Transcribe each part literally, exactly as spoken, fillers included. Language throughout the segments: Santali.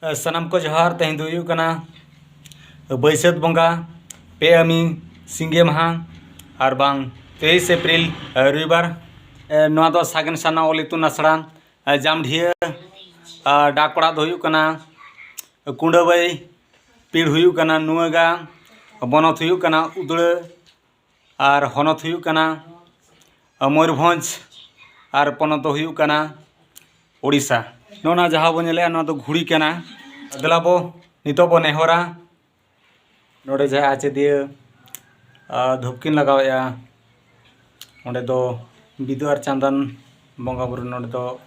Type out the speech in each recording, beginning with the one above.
ᱥᱟᱱᱟᱢ ᱠᱚ ᱡᱚᱦᱟᱨ᱾ ᱛᱮᱦᱮᱧ ᱫᱚ ᱦᱩᱭᱩᱜ ᱠᱟᱱᱟ ᱵᱟᱹᱭᱥᱟᱹᱠᱷ ᱵᱚᱸᱜᱟ ᱯᱮ ᱟᱹᱢᱤ ᱥᱤᱸᱜᱮ ᱢᱟᱦᱟ, ᱟᱨ ᱵᱟᱝ ᱛᱮᱭᱤᱥᱮ ᱮᱯᱨᱤᱞ, ᱨᱚᱵᱤᱵᱟᱨ᱾ ᱱᱚᱣᱟ ᱫᱚ ᱥᱟᱜᱮᱱ ᱥᱟᱨᱱᱟ ᱚᱞ ᱤᱛᱩᱱ ᱟᱥᱲᱟ ᱡᱟᱢᱰᱷᱤᱭᱟᱹ᱾ ᱰᱟᱠ ᱚᱲᱟᱜ ᱫᱚ ᱦᱩᱭᱩᱜ ᱠᱟᱱᱟ ᱠᱩᱸᱰᱟᱹᱵᱟᱹᱭ, ᱯᱤᱲ ᱦᱩᱭᱩᱜ ᱠᱟᱱᱟ ᱱᱩᱣᱟᱹᱜᱟ, ᱵᱚᱱᱚᱛ ᱦᱩᱭᱩᱜ ᱠᱟᱱᱟ ᱩᱫᱽᱲᱟᱹ, ᱟᱨ ᱦᱚᱱᱚᱛ ᱦᱩᱭᱩᱜ ᱠᱟᱱᱟ ᱢᱚᱭᱩᱨᱵᱷᱚᱸᱡᱽ, ᱟᱨ ᱯᱚᱱᱚᱛ ᱫᱚ ᱦᱩᱭᱩᱜ ᱠᱟᱱᱟ ᱳᱰᱤᱥᱟ᱾ ᱱᱚᱜᱼᱚ ᱱᱟ ᱡᱟᱦᱟᱸ ᱵᱚᱱ ᱧᱮᱞᱮᱜᱼᱟ, ᱱᱚᱣᱟ ᱫᱚ ᱜᱷᱩᱲᱤ ᱠᱟᱱᱟ᱾ ᱫᱮᱞᱟ ᱵᱚ, ᱱᱤᱛᱚᱜ ᱵᱚ ᱱᱮᱦᱚᱨᱟ᱾ ᱱᱚᱰᱮ ᱡᱟᱦᱟᱸ ᱟᱪᱮᱫᱤᱭᱟᱹ, ᱟ, ᱫᱷᱩᱯ ᱠᱤᱱ ᱞᱟᱜᱟᱣᱮᱜᱼᱟ, ᱚᱸᱰᱮ ᱫᱚ ᱵᱤᱫᱩ ᱟᱨ ᱪᱟᱸᱫᱟᱱ ᱵᱚᱸᱜᱟ ᱵᱩᱨᱩ ᱱᱚᱰᱮ ᱫᱚ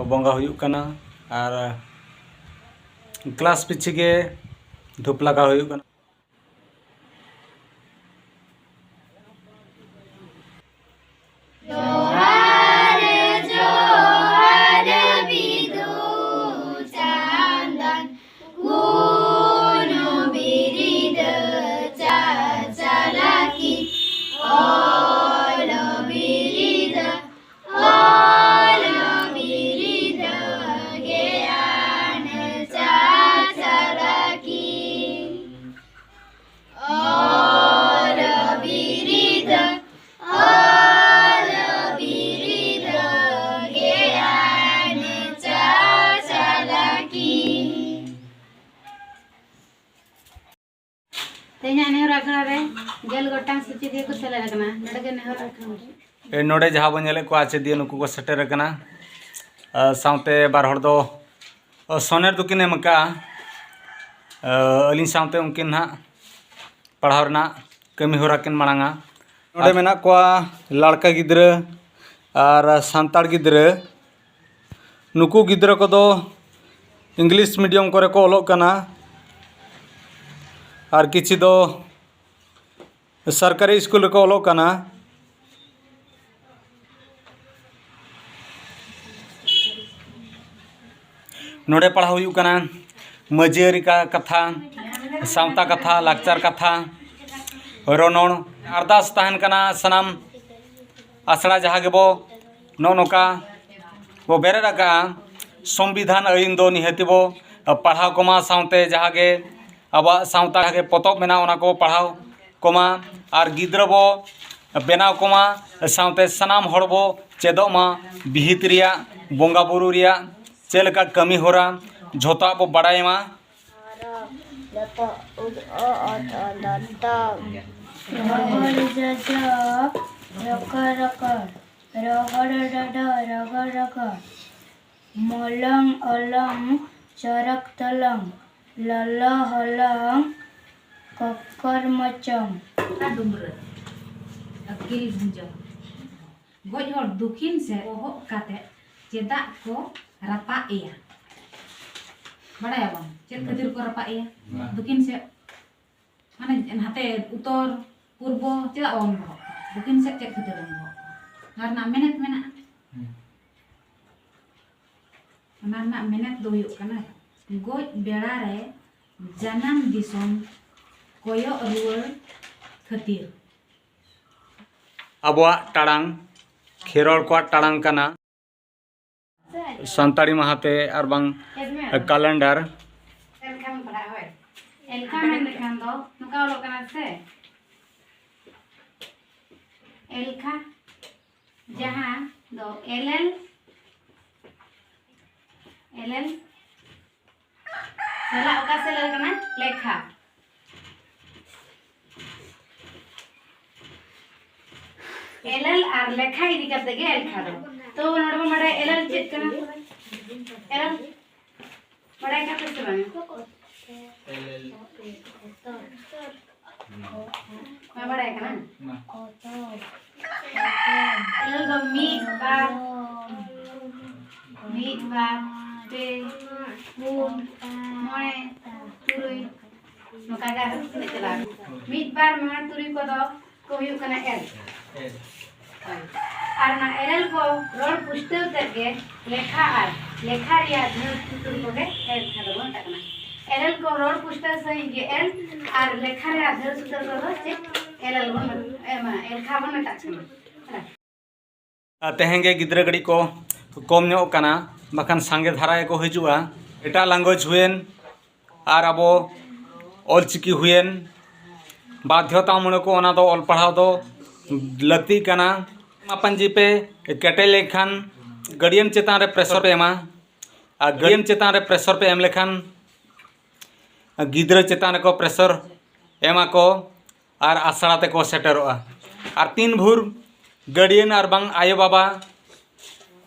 ᱵᱚᱸᱜᱟ ᱦᱩᱭᱩᱜ ᱠᱟᱱᱟ᱾ ᱟᱨ ᱠᱞᱟᱥ ᱯᱤᱪᱷᱤ ᱜᱮ ᱫᱷᱩᱯ ᱞᱟᱜᱟᱣ ᱦᱩᱭᱩᱜ ᱠᱟᱱᱟ᱾ ᱡᱚᱦᱟᱨ, ᱡᱚᱦᱟᱨ ᱵᱤᱫᱩ ᱪᱟᱸᱫᱟᱱ, ᱜᱩᱱ ᱵᱤᱨᱤᱫ ᱪᱟᱪᱟᱞᱟᱠᱤ, ᱚᱞ ᱵᱤᱨᱤᱫ, ᱚᱞ ᱵᱤᱨᱤᱫ ᱜᱮᱭᱟᱱ ᱪᱟᱪᱟᱞᱟᱠᱤ᱾ ᱚᱞ ᱵᱤᱨᱤᱫ, ᱚᱞ ᱵᱤᱨᱤᱫ ᱜᱮᱭᱟᱱ ᱪᱟᱪᱟᱞᱟᱠᱤ᱾ ᱛᱮᱦᱮᱧᱟᱜ ᱱᱮᱦᱚᱨ ᱟᱠᱷᱲᱟ ᱨᱮ ᱜᱮᱞ ᱜᱚᱴᱟᱝ ᱥᱮᱪᱮᱫᱤᱭᱟᱹ ᱠᱚ ᱥᱮᱞᱮᱫ ᱟᱠᱟᱱᱟ᱾ ᱱᱚᱰᱮ ᱜᱮ ᱱᱮᱦᱚᱨ ᱟᱠᱷᱲᱟ ᱨᱮ᱾ ᱮ, ᱱᱚᱰᱮ ᱡᱟᱦᱟᱸ ᱵᱚᱱ ᱧᱮᱞᱮᱫ ᱠᱚᱣᱟ, ᱟᱪᱮᱫᱤᱭᱟᱹ ᱱᱩᱠᱩ ᱠᱚ ᱥᱮᱴᱮᱨ ᱟᱠᱟᱱᱟ᱾ ᱟ, ᱥᱟᱶᱛᱮ ᱵᱟᱨ ᱦᱚᱲ ᱫᱚ, ᱚ, ᱥᱚᱱᱮᱨ ᱫᱚᱠᱤᱱ ᱮᱢ ᱟᱠᱟᱜᱼᱟ᱾ ᱟ, ᱟᱹᱞᱤᱧ ᱥᱟᱶᱛᱮ ᱩᱱᱠᱤᱱ ᱱᱟᱦᱟᱜ ᱯᱟᱲᱦᱟᱣ ᱨᱮᱱᱟᱜ ᱠᱟᱹᱢᱤ ᱦᱚᱨᱟ ᱠᱤᱱ ᱢᱟᱲᱟᱝᱟ᱾ ᱱᱚᱰᱮ ᱢᱮᱱᱟᱜ ᱠᱚᱣᱟ ᱞᱟᱲᱠᱟ ᱜᱤᱫᱽᱨᱟᱹ ᱟᱨ ᱥᱟᱱᱛᱟᱲ ᱜᱤᱫᱽᱨᱟᱹ᱾ ᱱᱩᱠᱩ ᱜᱤᱫᱽᱨᱟᱹ ᱠᱚᱫᱚ ᱤᱝᱞᱤᱥ ᱢᱤᱰᱤᱭᱟᱢ ᱠᱚᱨᱮ ᱠᱚ ᱚᱞᱚᱜ ᱠᱟᱱᱟ, ᱟᱨ ᱠᱤᱪᱷᱤ ᱫᱚ ᱥᱚᱨᱠᱟᱨᱤ ᱥᱠᱩᱞ ᱨᱮᱠᱚ ᱚᱞᱚᱜ ᱠᱟᱱᱟ᱾ ᱱᱚᱰᱮ ᱯᱟᱲᱦᱟᱣ ᱦᱩᱭᱩᱜ ᱠᱟᱱᱟ ᱢᱟᱹᱡᱷᱤ ᱟᱹᱨᱤ ᱠᱟ-, ᱠᱟᱛᱷᱟ, ᱥᱟᱶᱛᱟ ᱠᱟᱛᱷᱟ, ᱞᱟᱠᱪᱟᱨ ᱠᱟᱛᱷᱟ, ᱨᱚᱱᱚᱲ᱾ ᱟᱨᱫᱟᱥ ᱛᱟᱦᱮᱱ ᱠᱟᱱᱟ, ᱥᱟᱱᱟᱢ ᱟᱥᱲᱟ ᱡᱟᱦᱟᱸ ᱜᱮᱵᱚ ᱱᱚᱜᱼᱚ ᱱᱚᱝᱠᱟ ᱵᱚ ᱵᱮᱨᱮᱫ ᱟᱠᱟᱫᱼᱟ, ᱥᱚᱝᱵᱤᱫᱷᱟᱱ ᱟᱹᱭᱤᱱ ᱫᱚ ᱱᱤᱦᱟᱹᱛᱤ ᱵᱚ ᱯᱟᱲᱦᱟᱣ ᱠᱚᱢᱟ, ᱥᱟᱶᱛᱮ ᱡᱟᱦᱟᱸ ᱜᱮ ᱟᱵᱚᱣᱟᱜ ᱥᱟᱶᱛᱟ ᱡᱟᱦᱟᱸ ᱜᱮ ᱯᱚᱛᱚᱵ ᱢᱮᱱᱟᱜᱼᱟ, ᱚᱱᱟ ᱠᱚ ᱯᱟᱲᱦᱟᱣ ᱠᱚᱢᱟ, ᱟᱨ ᱜᱤᱫᱽᱨᱟᱹ ᱵᱚ ᱵᱮᱱᱟᱣ ᱠᱚᱢᱟ, ᱥᱟᱶᱛᱮ ᱥᱟᱱᱟᱢ ᱦᱚᱲ ᱵᱚ ᱪᱮᱫᱚᱜ ᱢᱟ, ᱵᱤᱦᱤᱛ ᱨᱮᱭᱟᱜ, ᱵᱚᱸᱜᱟ ᱵᱩᱨᱩ ᱨᱮᱭᱟᱜ ᱪᱮᱫ ᱞᱮᱠᱟ ᱠᱟᱹᱢᱤ ᱦᱚᱨᱟ, ᱡᱷᱚᱛᱚᱣᱟᱜ ᱵᱚ ᱵᱟᱲᱟᱭ ᱢᱟ᱾ ᱫᱚᱛᱚ, ᱩᱫ, ᱚ, ᱚᱛ, ᱚ, ᱫᱚᱛᱚ᱾ ᱨᱚᱦᱚᱲ ᱡᱚᱡᱚ, ᱨᱚᱠᱚ, ᱨᱚᱠᱚ᱾ ᱨᱚᱦᱚᱲ ᱰᱚᱰᱚ, ᱨᱚᱜᱚ, ᱨᱚᱜᱚ᱾ ᱢᱚᱞᱚᱝ, ᱚᱞᱚᱝ, ᱪᱚᱨᱚᱠ, ᱛᱚᱞᱚᱝ᱾ ᱞᱚᱞᱚ, ᱦᱚᱞᱚᱝ, ᱠᱚᱠᱚᱨ, ᱢᱚᱪᱚᱝ᱾ ᱰᱩᱢᱨᱟᱹ, ᱟᱹᱠᱤᱞ ᱵᱷᱩᱸᱡᱟᱹᱝ᱾ ᱜᱚᱡ ᱦᱚᱲ ᱫᱩᱠᱷᱤᱱ ᱥᱮᱫ ᱵᱚᱦᱚᱜ ᱠᱟᱛᱮ ᱪᱮᱫᱟᱜ ᱠᱚ ᱨᱟᱯᱟᱜ ᱮᱭᱟ? ᱵᱟᱲᱟᱭᱟᱵᱚᱱ ᱪᱮᱫ ᱠᱷᱟᱹᱛᱤᱨ ᱠᱚ ᱨᱟᱯᱟᱜ ᱮᱭᱟ? ᱵᱟᱝ᱾ ᱫᱩᱠᱷᱤᱱ ᱥᱮᱫ, ᱢᱟᱱᱮ ᱱᱟᱛᱮ ᱩᱛᱚᱨ, ᱯᱩᱨᱵᱚ ᱪᱮᱫᱟᱜ ᱵᱟᱵᱚᱱ ᱵᱚᱦᱚᱜ ᱠᱚᱣᱟ? ᱫᱩᱠᱷᱤᱱ ᱥᱮᱫ ᱪᱮᱫ ᱠᱷᱟᱹᱛᱤᱨ ᱵᱚᱱ ᱵᱚᱦᱚᱜ ᱠᱚᱣᱟ? ᱚᱱᱟ ᱨᱮᱱᱟᱜ ᱢᱮᱱᱮᱛ ᱢᱮᱱᱟᱜᱼᱟ᱾ ᱦᱩᱸ᱾ ᱚᱱᱟ ᱨᱮᱱᱟᱜ ᱢᱮᱱᱮᱛ ᱫᱚ ᱦᱩᱭᱩᱜ ᱠᱟᱱᱟ, ᱜᱚᱡ ᱵᱮᱲᱟ ᱨᱮ ᱡᱟᱱᱟᱢ ᱫᱤᱥᱚᱢ ᱠᱚᱭᱚᱜ ᱨᱩᱣᱟᱹᱲ ᱠᱷᱟᱹᱛᱤᱨ᱾ ᱟᱵᱚᱣᱟᱜ ᱴᱟᱲᱟᱝ, ᱠᱷᱮᱨᱣᱟᱲ ᱠᱚᱣᱟᱜ ᱴᱟᱲᱟᱝ ᱠᱟᱱᱟ᱾ ᱥᱟᱱᱛᱟᱲᱤ ᱢᱟᱦᱟᱛᱮ ᱟᱨ ᱵᱟᱝ ᱠᱮᱞᱮᱱᱰᱟᱨ᱾ ᱮᱞᱠᱷᱟ ᱢᱮᱱ ᱞᱮᱠᱷᱟᱱ ᱫᱚ ᱱᱚᱝᱠᱟ ᱚᱞᱚᱜ ᱠᱟᱱᱟ ᱥᱮ, ᱮᱞᱠᱷᱟ, ᱡᱟᱦᱟᱸ ᱫᱚ ᱮᱞᱮᱞ, ᱮᱞᱮᱞ ᱥᱟᱞᱟᱜ ᱚᱠᱟ ᱥᱮᱞᱮᱫ ᱠᱟᱱᱟ? ᱞᱮᱠᱷᱟ᱾ ᱮᱞᱮᱞ ᱟᱨ ᱞᱮᱠᱷᱟ ᱤᱫᱤ ᱠᱟᱛᱮ ᱜᱮ ᱮᱞᱠᱷᱟ ᱫᱚ᱾ ᱛᱚ ᱱᱚᱰᱮ ᱵᱚᱱ ᱵᱟᱲᱟᱭᱟ ᱮᱞᱮᱞ ᱪᱮᱫ ᱠᱟᱱᱟ? ᱮᱞᱮᱞ ᱵᱟᱲᱟᱭ ᱠᱟᱱᱟ ᱯᱮ ᱥᱮ ᱵᱟᱝ? ᱵᱟᱝ ᱵᱟᱲᱟᱭ ᱠᱟᱱᱟ? ᱮᱞᱮᱞ ᱫᱚ ᱢᱤᱫ, ᱵᱟᱨ, ᱢᱤᱫ, ᱵᱟᱨ, ᱯᱮ, ᱯᱩᱱ, ᱢᱚᱬᱮ, ᱛᱩᱨᱩᱭ, ᱱᱚᱝᱠᱟ ᱜᱮ ᱟᱨᱦᱚᱸ ᱛᱤᱱᱟᱹᱜ ᱪᱟᱞᱟᱜᱼᱟ? ᱢᱤᱫ, ᱵᱟᱨ, ᱢᱚᱬᱮ, ᱛᱩᱨᱩᱭ ᱠᱚᱫᱚ ᱠᱚ ᱦᱩᱭᱩᱜ ᱠᱟᱱᱟ ᱮᱞ᱾ ᱦᱳᱭ᱾ ᱟᱨ ᱚᱱᱟ ᱮᱞᱮᱞ ᱠᱚ ᱨᱚᱲ ᱯᱩᱥᱴᱟᱹᱣ ᱛᱮᱫ ᱜᱮ ᱞᱮᱠᱷᱟ ᱟᱨ ᱞᱮᱠᱷᱟ ᱨᱮᱭᱟᱜ ᱫᱷᱟᱹᱨ ᱥᱩᱛᱟᱹᱢ ᱠᱚᱜᱮ ᱮᱞᱠᱷᱟ ᱫᱚᱵᱚᱱ ᱢᱮᱛᱟᱜ ᱠᱟᱱᱟ᱾ ᱮᱞᱮᱞ ᱠᱚ ᱨᱚᱲ ᱯᱩᱥᱴᱟᱹᱣ ᱥᱟᱺᱦᱤᱡ ᱜᱮ ᱮᱞ ᱟᱨ ᱞᱮᱠᱷᱟ ᱨᱮᱭᱟᱜ ᱫᱷᱟᱹᱨ ᱥᱩᱛᱟᱹᱢ ᱠᱚᱫᱚ ᱪᱮᱫ? ᱮᱞᱮᱞ ᱵᱚᱱ ᱢᱮᱛ-, ᱮ, ᱢᱟ, ᱮᱞᱠᱷᱟ ᱵᱚᱱ ᱢᱮᱛᱟᱜ ᱠᱟᱱᱟ᱾ ᱦᱮᱸ᱾ ᱟᱨ ᱛᱮᱦᱮᱧ ᱜᱮ ᱜᱤᱫᱽᱨᱟᱹ ᱠᱟᱹᱴᱤᱡ ᱠᱚ ᱠᱚᱢ ᱧᱚᱜ ᱠᱟᱱᱟ, ᱵᱟᱠᱷᱟᱱ ᱥᱟᱸᱜᱮ ᱫᱷᱟᱨᱟ ᱜᱮᱠᱚ ᱦᱤᱡᱩᱜᱼᱟ᱾ ᱮᱴᱟᱜ language ᱦᱩᱭᱮᱱ ᱟᱨ ᱟᱵᱚ ᱚᱞᱪᱤᱠᱤ ᱦᱩᱭᱮᱱ, ᱵᱟᱫᱽᱫᱷᱚᱛᱟᱢᱩᱞᱚᱠ ᱚᱱᱟ ᱫᱚ ᱚᱞ ᱯᱟᱲᱦᱟᱣ ᱫᱚ ᱞᱟᱹᱠᱛᱤᱜ ᱠᱟᱱᱟ᱾ ᱢᱟᱯᱟᱱᱡᱤ ᱯᱮ ᱠᱮᱴᱮᱡ ᱞᱮᱱᱠᱷᱟᱱ guardian ᱪᱮᱛᱟᱱ ᱨᱮ pressure ᱯᱮ ᱮᱢᱟ, ᱟᱨ guardian ᱪᱮᱛᱟᱱ ᱨᱮ pressure ᱯᱮ ᱮᱢ ᱞᱮᱠᱷᱟᱱ ᱜᱤᱫᱽᱨᱟᱹ ᱪᱮᱛᱟᱱ ᱨᱮᱠᱚ pressure ᱮᱢᱟ ᱠᱚ ᱟᱨ ᱟᱥᱲᱟ ᱛᱮᱠᱚ ᱥᱮᱴᱮᱨᱚᱜᱼᱟ᱾ ᱟᱨ ᱛᱤᱱ ᱵᱷᱳᱨ guardian ᱟᱨ ᱵᱟᱝ ᱟᱭᱳᱼᱵᱟᱵᱟ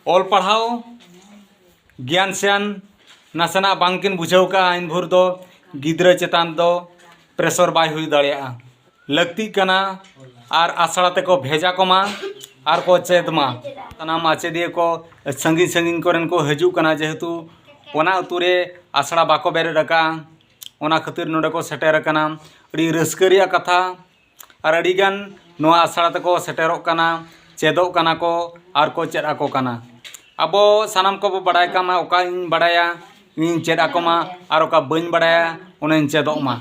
ᱚᱞ ᱯᱟᱲᱦᱟᱣ ᱜᱮᱭᱟᱱ ᱥᱮᱭᱟᱱ ᱱᱟᱥᱮᱱᱟᱜ ᱵᱟᱝᱠᱤᱱ ᱵᱩᱡᱷᱟᱹᱣ ᱠᱟᱜᱼᱟ, ᱤᱱ ᱵᱷᱳᱨ ᱫᱚ ᱜᱤᱫᱽᱨᱟᱹ ᱪᱮᱛᱟᱱ ᱫᱚ pressure ᱵᱟᱭ ᱦᱩᱭ ᱫᱟᱲᱮᱭᱟᱜᱼᱟ᱾ ᱞᱟᱹᱠᱛᱤᱜ ᱠᱟᱱᱟ ᱟᱨ ᱟᱥᱲᱟ ᱛᱮᱠᱚ ᱵᱷᱮᱡᱟ ᱠᱚᱢᱟ ᱟᱨ ᱠᱚ ᱪᱮᱫ ᱢᱟ᱾ ᱥᱟᱱᱟᱢ ᱢᱟᱪᱮᱫᱤᱭᱟᱹ ᱠᱚ ᱥᱟᱺᱜᱤᱧ ᱥᱟᱺᱜᱤᱧ ᱠᱚᱨᱮᱱ ᱠᱚ ᱦᱤᱡᱩᱜ ᱠᱟᱱᱟ, ᱡᱮᱦᱮᱛᱩ ᱚᱱᱟ ᱟᱹᱛᱩ ᱨᱮ ᱟᱥᱲᱟ ᱵᱟᱠᱚ ᱵᱮᱨᱮᱫ ᱟᱠᱟᱫᱼᱟ, ᱚᱱᱟ ᱠᱷᱟᱹᱛᱤᱨ ᱱᱚᱰᱮ ᱠᱚ ᱥᱮᱴᱮᱨ ᱟᱠᱟᱱᱟ᱾ ᱟᱹᱰᱤ ᱨᱟᱹᱥᱠᱟᱹ ᱨᱮᱭᱟᱜ ᱠᱟᱛᱷᱟ᱾ ᱟᱨ ᱟᱹᱰᱤᱜᱟᱱ ᱱᱚᱣᱟ ᱟᱥᱲᱟ ᱛᱮᱠᱚ ᱥᱮᱴᱮᱨᱚᱜ ᱠᱟᱱᱟ, ᱪᱮᱫᱚᱜ ᱠᱟᱱᱟ ᱠᱚ ᱟᱨ ᱠᱚ ᱪᱮᱫ ᱟᱠᱚ ᱠᱟᱱᱟ᱾ ᱟᱵᱚ ᱥᱟᱱᱟᱢ ᱠᱚᱵᱚ ᱵᱟᱲᱟᱭ ᱠᱟᱜ ᱢᱟ, ᱚᱠᱟ ᱤᱧ ᱵᱟᱲᱟᱭᱟ, ᱤᱧ ᱪᱮᱫ ᱟᱠᱚ ᱢᱟ, ᱟᱨ ᱚᱠᱟ ᱵᱟᱹᱧ ᱵᱟᱲᱟᱭᱟ, ᱚᱱᱟᱧ ᱪᱮᱫᱚᱜ ᱢᱟ᱾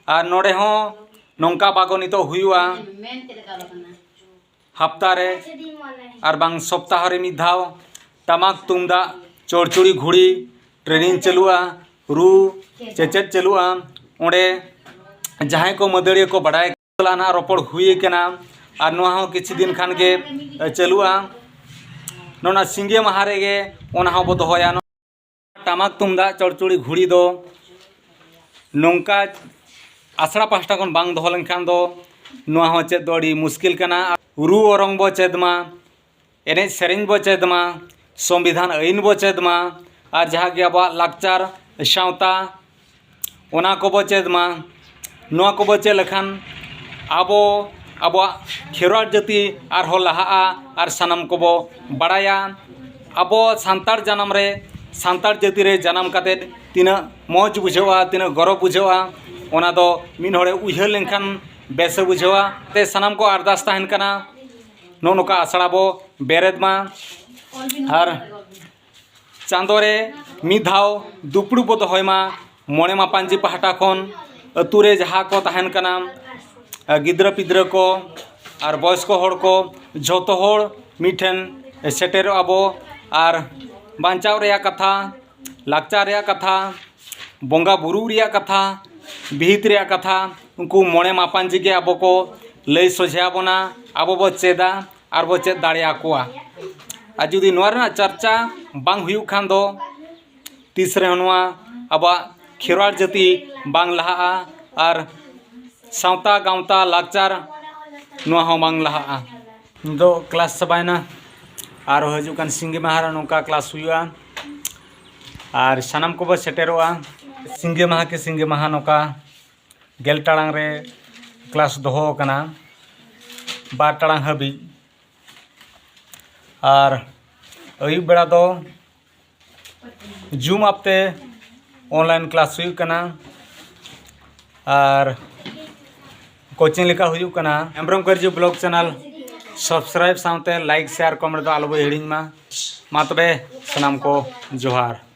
ᱟᱨ ᱱᱚᱰᱮ ᱦᱚᱸ ᱱᱚᱝᱠᱟ ᱵᱟᱠᱚ ᱱᱤᱛᱚᱜ ᱦᱩᱭᱩᱜᱼᱟ, ᱦᱟᱯᱛᱟ ᱨᱮ ᱟᱨ ᱵᱟᱝ ᱥᱚᱯᱛᱟᱦᱚ ᱨᱮ ᱢᱤᱫ ᱫᱷᱟᱣ ᱴᱟᱢᱟᱠ ᱛᱩᱢᱫᱟᱜ ᱪᱚᱲᱪᱩᱲᱤ ᱜᱷᱩᱲᱤ training ᱪᱟᱹᱞᱩᱜᱼᱟ, ᱨᱩ ᱪᱮᱪᱮᱫ ᱪᱟᱹᱞᱩᱜᱼᱟ᱾ ᱚᱸᱰᱮ ᱡᱟᱦᱟᱸᱭ ᱠᱚ ᱢᱟᱹᱫᱟᱹᱲᱤᱭᱟᱹ ᱠᱚ ᱵᱟᱰᱟᱭ ᱠᱟᱱᱟ, ᱨᱚᱯᱚᱲ ᱦᱩᱭ ᱠᱟᱱᱟ, ᱟᱨ ᱱᱚᱣᱟ ᱦᱚᱸ ᱠᱤᱪᱷᱩ ᱫᱤᱱ ᱠᱷᱟᱱ ᱜᱮ ᱪᱟᱹᱞᱩᱜᱼᱟ᱾ ᱱᱚᱣᱟ ᱥᱤᱸᱜᱮ ᱢᱟᱦᱟ ᱨᱮᱜᱮ ᱚᱱᱟ ᱦᱚᱸ ᱵᱚ ᱫᱚᱦᱚᱭᱟ᱾ ᱴᱟᱢᱟᱠ ᱛᱩᱢᱫᱟᱜ ᱪᱚᱲᱪᱩᱲᱤ ᱜᱷᱩᱲᱤ ᱫᱚ ᱱᱚᱝᱠᱟ ᱟᱥᱲᱟ ᱯᱟᱦᱴᱟ ᱠᱷᱚᱱ ᱵᱟᱝ ᱫᱚᱦᱚ ᱞᱮᱱᱠᱷᱟᱱ ᱫᱚ ᱱᱚᱣᱟ ᱦᱚᱸ ᱪᱮᱫ ᱫᱚ ᱟᱹᱰᱤ ᱢᱩᱥᱠᱤᱞ ᱠᱟᱱᱟ᱾ ᱨᱩ ᱚᱨᱚᱝ ᱵᱚ ᱪᱮᱫ ᱢᱟ, ᱮᱱᱮᱡ ᱥᱮᱨᱮᱧ ᱵᱚ ᱪᱮᱫ ᱢᱟ, ᱥᱚᱝᱵᱤᱫᱷᱟᱱ ᱟᱹᱭᱤᱱ ᱵᱚ ᱪᱮᱫ ᱢᱟ, ᱟᱨ ᱡᱟᱦᱟᱸ ᱜᱮ ᱟᱵᱚᱣᱟᱜ ᱞᱟᱠᱪᱟᱨ ᱥᱟᱶᱛᱟ, ᱚᱱᱟ ᱠᱚᱵᱚ ᱪᱮᱫ ᱢᱟ᱾ ᱱᱚᱣᱟ ᱠᱚᱵᱚ ᱪᱮᱫ ᱞᱮᱠᱷᱟᱱ ᱟᱵᱚ, ᱟᱵᱚᱣᱟᱜ ᱠᱷᱮᱨᱣᱟᱲ ᱡᱟᱹᱛᱤ ᱟᱨᱦᱚᱸ ᱞᱟᱦᱟᱜᱼᱟ ᱟᱨ ᱥᱟᱱᱟᱢ ᱠᱚᱵᱚ ᱵᱟᱲᱟᱭᱟ᱾ ᱟᱵᱚ ᱥᱟᱱᱛᱟᱲ ᱡᱟᱱᱟᱢ ᱨᱮ, ᱥᱟᱱᱛᱟᱲ ᱡᱟᱹᱛᱤ ᱨᱮ ᱡᱟᱱᱟᱢ ᱠᱟᱛᱮᱫ ᱛᱤᱱᱟᱹᱜ ᱢᱚᱡᱽ ᱵᱩᱡᱷᱟᱹᱜᱼᱟ, ᱛᱤᱱᱟᱹᱜ ᱜᱚᱨᱚᱵᱽ ᱵᱩᱡᱷᱟᱹᱜᱼᱟ, ᱚᱱᱟ ᱫᱚ ᱢᱤᱫ ᱦᱚᱲᱮ ᱩᱭᱦᱟᱹᱨ ᱞᱮᱱᱠᱷᱟᱱ ᱵᱮᱥᱮ ᱵᱩᱡᱷᱟᱹᱣᱟ᱾ ᱛᱮ ᱥᱟᱱᱟᱢ ᱠᱚ ᱟᱨᱫᱟᱥ ᱛᱟᱦᱮᱱ ᱠᱟᱱᱟ, ᱱᱚᱜᱼᱚ ᱱᱚᱝᱠᱟ ᱟᱥᱲᱟ ᱵᱚ ᱵᱮᱨᱮᱫ ᱢᱟ᱾ ᱟᱨ ᱪᱟᱸᱫᱳ ᱨᱮ ᱢᱤᱫ ᱫᱷᱟᱣ ᱫᱩᱯᱲᱩᱵ ᱵᱚ ᱫᱚᱦᱚᱭ ᱢᱟ᱾ ᱢᱚᱬᱮ ᱢᱟᱯᱟᱱᱡᱤ ᱯᱟᱦᱴᱟ ᱠᱷᱚᱱ ᱟᱹᱛᱩ ᱨᱮ ᱡᱟᱦᱟᱸ ᱠᱚ ᱛᱟᱦᱮᱱ ᱠᱟᱱᱟ, ᱜᱤᱫᱽᱨᱟᱹ ᱯᱤᱫᱽᱨᱟᱹ ᱠᱚ ᱟᱨ ᱵᱚᱭᱚᱥᱠᱚ ᱦᱚᱲ ᱠᱚ, ᱡᱷᱚᱛᱚ ᱦᱚᱲ ᱢᱤᱫ ᱴᱷᱮᱱ ᱥᱮᱴᱮᱨᱚᱜᱼᱟ ᱵᱚ᱾ ᱟᱨ ᱵᱟᱧᱪᱟᱣ ᱨᱮᱭᱟᱜ ᱠᱟᱛᱷᱟ, ᱞᱟᱠᱪᱟᱨ ᱨᱮᱭᱟᱜ ᱠᱟᱛᱷᱟ, ᱵᱚᱸᱜᱟ ᱵᱩᱨᱩ ᱨᱮᱭᱟᱜ ᱠᱟᱛᱷᱟ, ᱵᱤᱦᱤᱛ ᱨᱮᱭᱟᱜ ᱠᱟᱛᱷᱟ, ᱩᱱᱠᱩ ᱢᱚᱬᱮ ᱢᱟᱯᱟᱱᱡᱤ ᱜᱮ ᱟᱵᱚ ᱠᱚ ᱞᱟᱹᱭ ᱥᱚᱡᱷᱮ ᱟᱵᱚᱱᱟ, ᱟᱵᱚ ᱵᱚ ᱪᱮᱫᱟ ᱟᱨ ᱵᱚ ᱪᱮᱫ ᱫᱟᱲᱮᱭᱟᱠᱚᱣᱟ᱾ ᱟᱨ ᱡᱩᱫᱤ ᱱᱚᱣᱟ ᱨᱮᱱᱟᱜ ᱪᱟᱨᱪᱟ ᱵᱟᱝ ᱦᱩᱭᱩᱜ ᱠᱷᱟᱱ ᱫᱚ ᱛᱤᱥ ᱨᱮᱦᱚᱸ ᱱᱚᱣᱟ ᱟᱵᱚᱣᱟᱜ ᱠᱷᱮᱨᱣᱟᱲ ᱡᱟᱹᱛᱤ ᱵᱟᱝ ᱞᱟᱦᱟᱜᱼᱟ ᱟᱨ ᱥᱟᱶᱛᱟ ᱜᱟᱶᱛᱟ ᱞᱟᱠᱪᱟᱨ ᱱᱚᱣᱟ ᱦᱚᱸ ᱵᱟᱝ ᱞᱟᱦᱟᱜᱼᱟ᱾ ᱱᱤᱛᱚᱜ ᱠᱞᱟᱥ ᱪᱟᱵᱟᱭᱮᱱᱟ, ᱟᱨ ᱦᱤᱡᱩᱜ ᱠᱟᱱ ᱥᱤᱸᱜᱮ ᱢᱟᱦᱟ ᱨᱮ ᱱᱚᱝᱠᱟ ᱠᱞᱟᱥ ᱦᱩᱭᱩᱜᱼᱟ᱾ ᱟᱨ ᱥᱟᱱᱟᱢ ᱠᱚᱵᱚ ᱥᱮᱴᱮᱨᱚᱜᱼᱟ᱾ ᱥᱤᱸᱜᱮ ᱢᱟᱦᱟ ᱠᱤ ᱥᱤᱸᱜᱮ ᱢᱟᱦᱟ ᱱᱚᱝᱠᱟ ᱜᱮᱞ ᱴᱟᱲᱟᱝ ᱨᱮ ᱠᱞᱟᱥ ᱫᱚᱦᱚ ᱟᱠᱟᱱᱟ, ᱵᱟᱨ ᱴᱟᱲᱟᱝ ᱦᱟᱹᱵᱤᱡ᱾ ᱟᱨ ᱟᱹᱭᱩᱵ ᱵᱮᱲᱟ ᱫᱚ ᱡᱩᱢ ᱟᱯ ᱛᱮ ᱚᱱᱞᱟᱭᱤᱱ ᱠᱞᱟᱥ ᱦᱩᱭᱩᱜ ᱠᱟᱱᱟ᱾ ᱟᱨ ᱠᱳᱪᱤᱝ ᱞᱮᱠᱟ ᱦᱩᱭᱩᱜ ᱠᱟᱱᱟ᱾ ᱦᱮᱢᱵᱨᱚᱢ ᱠᱟᱹᱨᱡᱩ ᱵᱞᱚᱜ ᱪᱮᱱᱮᱞ ᱥᱟᱵᱥᱠᱨᱟᱭᱤᱵ ᱥᱟᱶᱛᱮ ᱞᱟᱭᱤᱠ, ᱥᱮᱭᱟᱨ, ᱠᱚᱢᱮᱱᱴ ᱫᱚ ᱟᱞᱚ ᱵᱚ ᱦᱤᱲᱤᱧ ᱢᱟ᱾ ᱢᱟ ᱛᱚᱵᱮ ᱥᱟᱱᱟᱢ ᱠᱚ ᱡᱚᱦᱟᱨ᱾